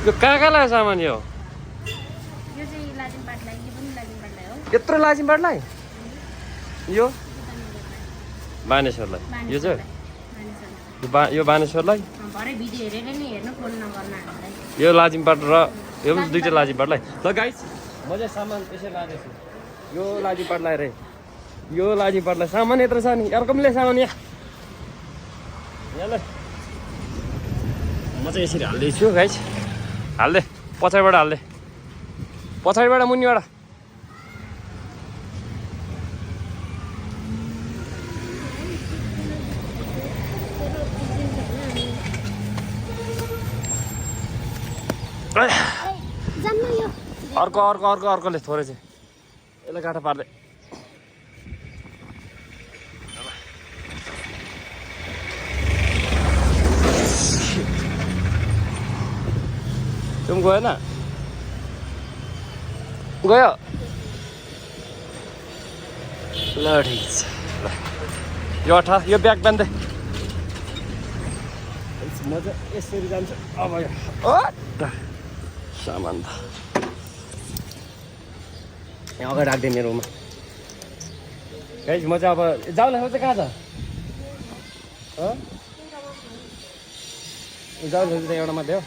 यो कहाँ लाग्यो सामान यो यो चाहिँ लाजिमपाटलाई, यो पनि लाजिमपाटलाई हो। यत्रो लाजिमबाडलाई यो बानेश्वरलाई यो चाहिँ यो बानेश्वरलाई भरे भिडियो हेरेर नि हेर्नु फोन नगर्नु हामीलाई। यो लाजिमबाट र यो पनि दुईवटा लाजिमबाडलाई ल गाइस म चाहिँ सामान त्यसै लाँदैछु यो लाजिमबाडलाई रे यो लाजिमबाडलाई सामान यत्रो छ नि अर्को पनि ल्याए सामान यहाँ ल म चाहिँ यसरी हाल्दैछु गाइस हाल्दे पछाडिबाट हाल्दे पछाडिबाट मुनिबाट अर्को अर्को अर्को अर्कोले थोरै चाहिँ यसलाई गाँठा पार्दै तुम गएन गयो ल ठिक छ ल यो अठा यो ब्याग बान्दै म चाहिँ यसरी जान्छु अब सामान त यहाँ अगाडि राख्दै मेरोमा गाइस म चाहिँ अब जाउला चाहिँ कहाँ छ जाउला चाहिँ एउटा मात्रै हो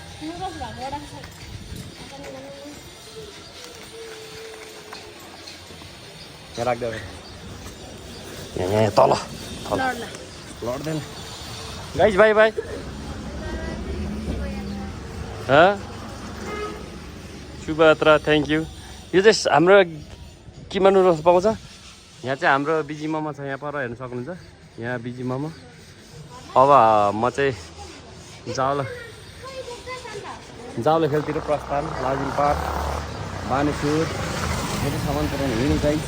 यहाँ राख्दै यहाँ तल लड्दैन गाइस बाई बाई शुभ यात्रा थ्याङ्क यू यो चाहिँ हाम्रो किमा नुडल्स पाउँछ यहाँ चाहिँ हाम्रो बिजी मोमो छ यहाँ पर हेर्न सक्नुहुन्छ यहाँ बिजी मोमो अब म चाहिँ जाउला खेलतिर प्रस्थान लाजिमपाट बानेश्वर सामान पुऱ्याउनु हिँड्नु गाइस